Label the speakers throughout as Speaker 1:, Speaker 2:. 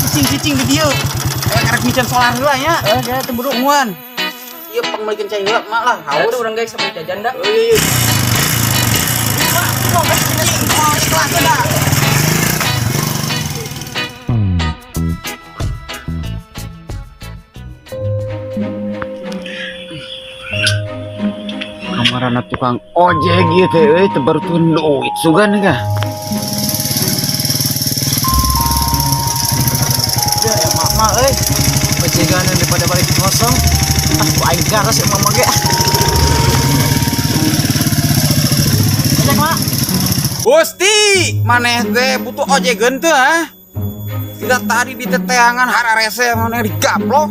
Speaker 1: Cicing-cicing di dieu. Karek miceun solar heula nya.
Speaker 2: Eh, ya teu buru.
Speaker 1: Tungguan. Ieu pangmeulikeun cai heula mak lah, haus.
Speaker 2: Haus urang guys sampai jajan dah.
Speaker 1: Oh, iya, iya. Cicing, mau ikhlas dah. Kamarana tukang ojek ieu teh euy teu baru tun duit sugan kah?
Speaker 2: Ya, mak euy. Pencegahan daripada balik kosong. Ah, ku aing garas emang mah ge. Ojek, Mak.
Speaker 1: Gusti, maneh teh butuh ojegeun teu ah? Tidak tadi di teteangan hararese maneh digaplok.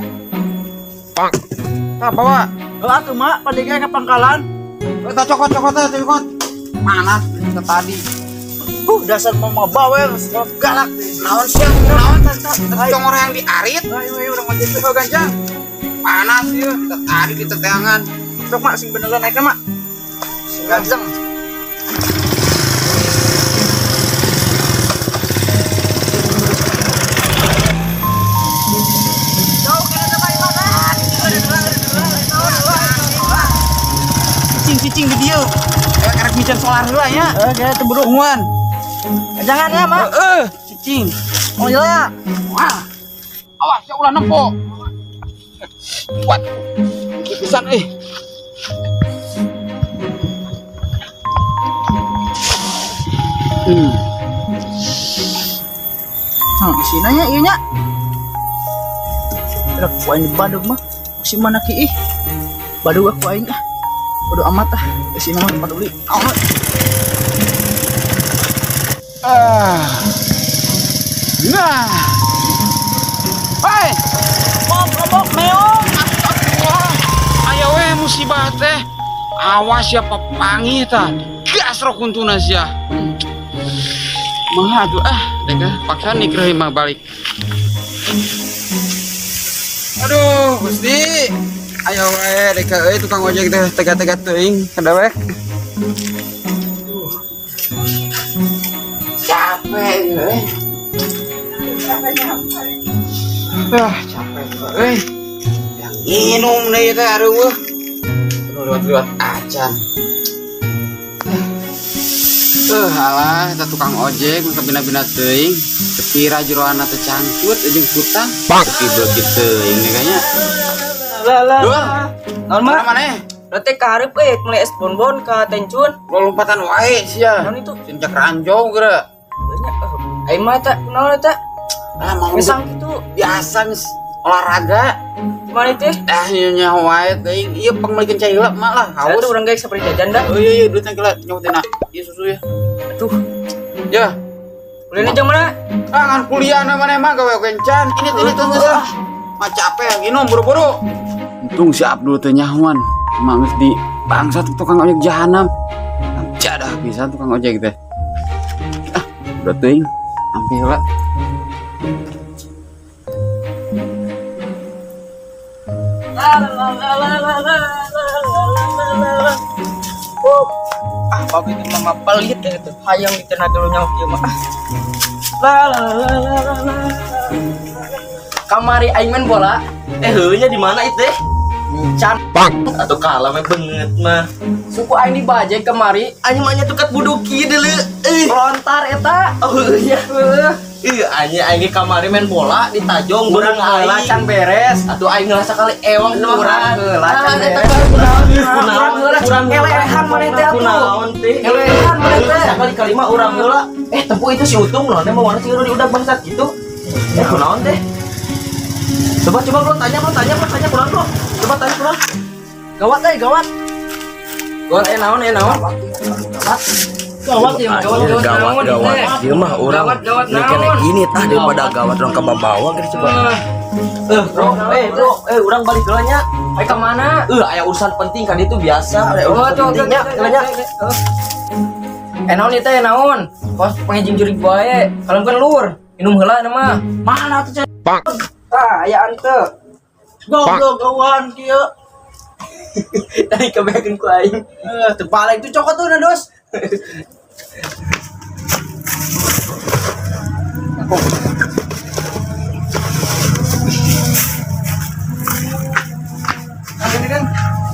Speaker 1: Pak. Tah bawa.
Speaker 2: Heeh atuh, Mak, paling ke pangkalan.
Speaker 1: Tah cokot cokot tah cokot. Panas kita tadi.
Speaker 2: Dasar mama bawel, galak.
Speaker 1: Naon sih? Naon tah congor yang diarit?
Speaker 2: Ayo, ayo urang ojek teh ganjang.
Speaker 1: Panas ieu kita tadi di teteangan.
Speaker 2: Sok, Mak, sing bener naikna, Mak. Sing ganjang.
Speaker 1: Cicing-cicing di dieu. Karek miceun solar heula nya.
Speaker 2: Eh, ya teu buru.
Speaker 1: Tungguan.
Speaker 2: Jangan ya, Mak.
Speaker 1: Heeh, cicing.
Speaker 2: Oh iya.
Speaker 1: Wah. Awas ya ulah nempo. Kuat. Pisan euy. Hmm.
Speaker 2: Isina nya ieu nya. Rek ku aing badug mah. Si mana ki ih. Badug aku aing ah. Bodo amat ah. Isina mah peduli. Amat.
Speaker 1: Ah. Nah. Hei,
Speaker 2: Mok meong.
Speaker 1: astagfirullah. Aya we musibah teh. Awas ya papangi tah. Gas rok kuntuna sia. Mah atuh ah, dek ah, paksa nikreuh mah balik. Aduh, Gusti. Ayo we dek euy tukang ojek teh tega-tega teuing kadawek. Capek euy. Ah, capek euy. Yang minum deui teh aduh. Penuh lewat-lewat acan. Alah, eta tukang ojek mah kabina-bina teuing. Tepira jeroana teh cangcut jeung hutang. Tapi beuki teuing nih kayaknya.
Speaker 2: Lah lah.
Speaker 1: Dul.
Speaker 2: Naon, Mak?
Speaker 1: Mana maneh?
Speaker 2: Berarti ka hareup euy meuli es bonbon ka Tencun.
Speaker 1: Lo lompatan wae sia.
Speaker 2: Naon itu?
Speaker 1: Sincak ranjau geura.
Speaker 2: Banyak. Aing mah eta kunaon eta?
Speaker 1: Ah, mau
Speaker 2: Ngesang kitu.
Speaker 1: biasa geus olahraga.
Speaker 2: Gimana itu?
Speaker 1: Ah, nya wae teuing. Ieu pangmeulikeun cai heula mah lah, haus.
Speaker 2: Haus urang guys seperti jajan dah.
Speaker 1: Oh iya iya duitnya gila nyotina. Ieu susu ya.
Speaker 2: Aduh,
Speaker 1: Ya.
Speaker 2: kuliahnya jam mana?
Speaker 1: Ah, ngan kuliah na maneh mah gawe kencan. Ini tuh geus lah. Mah capek minum buru-buru. Untung si Abdul teh nyahoan. Emang geus di bangsat tukang ojek jahanam. Jadah pisan tukang ojek teh. Ah, udah teuing. Sampai heula.
Speaker 2: La la la la la la la la la la. Oh. Ah, babi itu mama pelit ya itu. Hayang di tenaga lu nyawa kieu mah. La la la la la la. Kamari aing main bola.
Speaker 3: Heunya di mana itu teh?
Speaker 2: Can
Speaker 3: Atau kalah mah beungeut mah.
Speaker 2: Suku aing dibajek kemari.
Speaker 3: Anjing mah nya tukat buduk kieu deuleu.
Speaker 2: Lontar eta.
Speaker 3: Oh heunya.
Speaker 2: Heuh.
Speaker 3: Ih, anjing aing kamari main bola di Tajong
Speaker 2: Urang
Speaker 3: bareng
Speaker 2: heula
Speaker 3: aing.
Speaker 2: can beres.
Speaker 3: Atuh aing ngerasa kali ewang
Speaker 2: Urang heula can
Speaker 3: Ah, eta
Speaker 2: beres.
Speaker 3: kan kunaon?
Speaker 2: Urang heula
Speaker 3: Urang
Speaker 2: elehan maneh teh atuh.
Speaker 3: Kunaon teh?
Speaker 2: Elehan maneh teh.
Speaker 3: Sekali kali mah urang heula. Tempo itu si Utung loh, mau mana sih di udah bangsat gitu. Kunaon teh? Coba coba bro tanya bro tanya bro tanya kunaon bro. Coba tanya kunaon.
Speaker 2: Gawat euy, gawat. Gawat naon naon? Gawat ya, gawat
Speaker 3: Gawat
Speaker 2: gawat
Speaker 3: gawat.
Speaker 2: naon,
Speaker 3: Dia mah orang
Speaker 2: Gawat, gawat,
Speaker 3: ini kena
Speaker 2: naon.
Speaker 3: gini tah daripada gawat orang ke bawah gitu coba. Bro, bro, urang balik heula nya.
Speaker 2: Ayo ke mana?
Speaker 3: Aya urusan penting kan itu biasa, aya
Speaker 2: Oh,
Speaker 3: urusan
Speaker 2: tuh, tuh,
Speaker 3: pentingnya,
Speaker 2: tuh,
Speaker 3: heula nya.
Speaker 2: tuh, tuh. Naon ieu teh naon? Kos pangejing jurig bae. Kalau bukan lur, minum heula na mah.
Speaker 4: Mana tuh cek?
Speaker 2: Tah, aya ante.
Speaker 4: Goblok gawan kieu.
Speaker 3: Tadi kebeakeun ku aing.
Speaker 4: Terbalik tuh cokot tuh nados.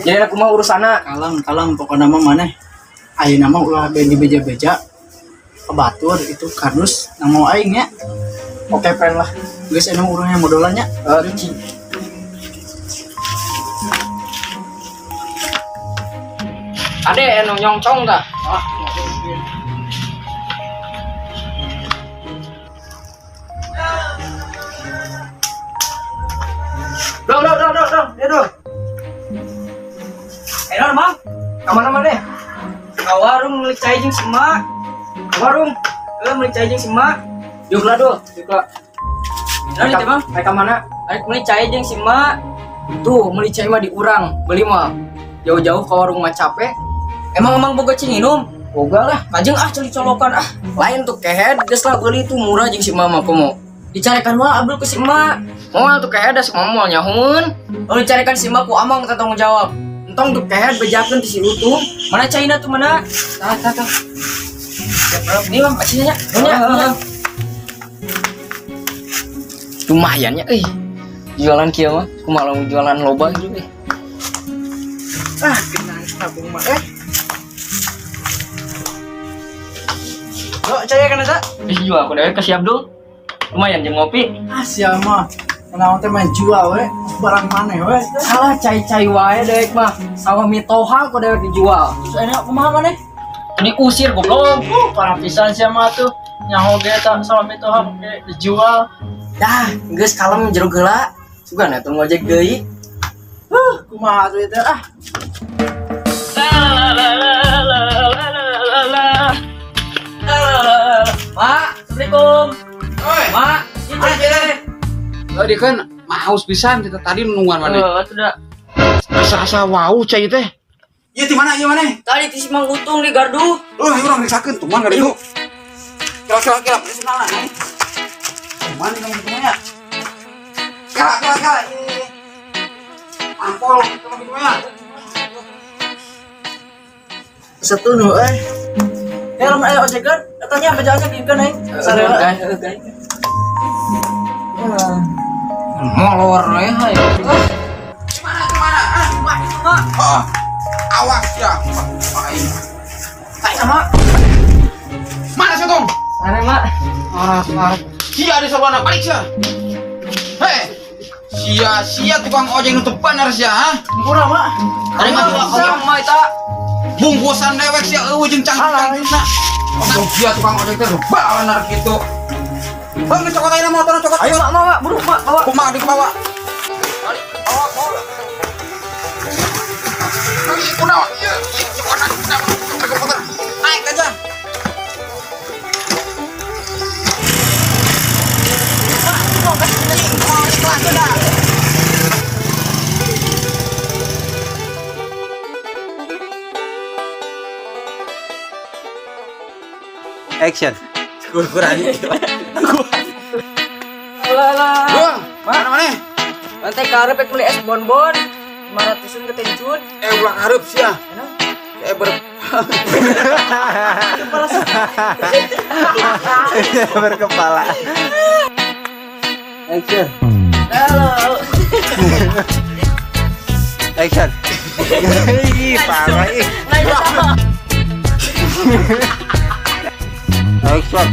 Speaker 2: Jadi aku mau urusana.
Speaker 4: Kalem-kalem pokokna mah maneh. Ayeuna mah ulah di beja-beja. Kebatur itu kardus nang mau aing nya. Oke pen lah. Geus anu urangnya modolannya.
Speaker 2: Heeh, Ade anu nyongcong tah. Ah. Dong, dong, dong, dong, dong, ya dong. Eh, Mang, kamana mana? Ka warung meuli cai jeung si Mak. Ka warung, meuli cai jeung si Mak. Yuk lah doh, yuk lah. Nah, teh Bang, rek ka mana? Rek meuli cai jeung si Mak. Tuh, meuli cai mah di urang, beli mah jauh-jauh ke warung mah capek. Emang emang boga cinginum? Boga lah, kajeng ah celi colokan ah. Lain tuh kehed, geus lah beli tuh murah jeung si mama komo. Dicarekan mah Abdul ke si emak. Moal tuh kehed da si mama moal nyahun. Lalu dicarekan si emak ku amang teu tanggung jawab. Entong tuh kehed bejakeun ti si Utung. Mana caina tuh mana? Tah tah tah. Siap, nih Bang, pacinya nya. Nya. Lumayan nya euy. Jualan kieu mah, kumaha lamun jualan loba gitu euy.
Speaker 4: Ah, kena tabung mah eh. Lo cai kan eta?
Speaker 2: Geus jual aku dewek ke si Abdul. Lumayan jeung ngopi.
Speaker 4: Ah, sia mah. Kenaon teh main jual we, barang maneh we.
Speaker 2: Alah cai-cai wae dewek mah. Sawah mitoha ku dewek dijual.
Speaker 4: Terus enak kumaha maneh?
Speaker 2: Diusir goblok.
Speaker 4: Parah pisan sia mah tuh. Nyaho ge eta sawah mitoha make dijual.
Speaker 2: Dah, geus kalem jero geula. Sugan atuh ngojek deui.
Speaker 4: Kumaha tuh itu ah.
Speaker 2: Mak, Assalamualaikum.
Speaker 1: Oi.
Speaker 2: Mak, ieu teh.
Speaker 1: Oh, dia kan haus pisan kita tadi nungguan mana.
Speaker 2: Heeh, atuh da.
Speaker 1: Asa-asa wau cai teh. Ieu di mana ieu maneh?
Speaker 2: Tadi ti si Mang Utung di gardu.
Speaker 1: Oh, ayo urang riksakeun tuh man gardu. Kela kela kela, geus naon eh. Tuman kamu gitu nya. Kela kela kela. Ampol kamu gitu nya.
Speaker 4: Setunuh eh. Ya lamun aya ojekan, eta nya beja ojek ieu kan aing. Sarela.
Speaker 2: Heeh, guys. Molor we hayu.
Speaker 1: Gimana gimana? Ah,
Speaker 2: Mak, itu mak.
Speaker 1: oh, awas ya. Aing.
Speaker 2: Tai sama.
Speaker 1: Mana sih tong?
Speaker 2: Sare mak.
Speaker 1: Ah, sia di sabana balik sia. Hei. Sia sia tukang ojek nutup bener sia, ha?
Speaker 4: Murah mak.
Speaker 2: Tadi mah jual ojek mah eta.
Speaker 1: Bungkusan dewek sia eueuh jeung cangkang-cangkangna. Nah, sia tukang ojek teh bener kitu. Bang, dicokot ayeuna motor cokot.
Speaker 2: Ayo mak, mak, mak, buru mak, bawa.
Speaker 1: Kumaha dibawa? Balik, bawa, bawa. Balik, kunaon? Ieu, ieu cokotan, kunaon? Puter, naik aja.
Speaker 3: Action.
Speaker 1: Kurang.
Speaker 2: Alah.
Speaker 1: Wah, mana mana?
Speaker 2: Lantai karep rek beli es bonbon. 500-an ke Tencut.
Speaker 1: Ulah karep sia. Ber
Speaker 3: Berkepala. Action.
Speaker 2: Halo.
Speaker 3: Action. Ih, parah ih. Action.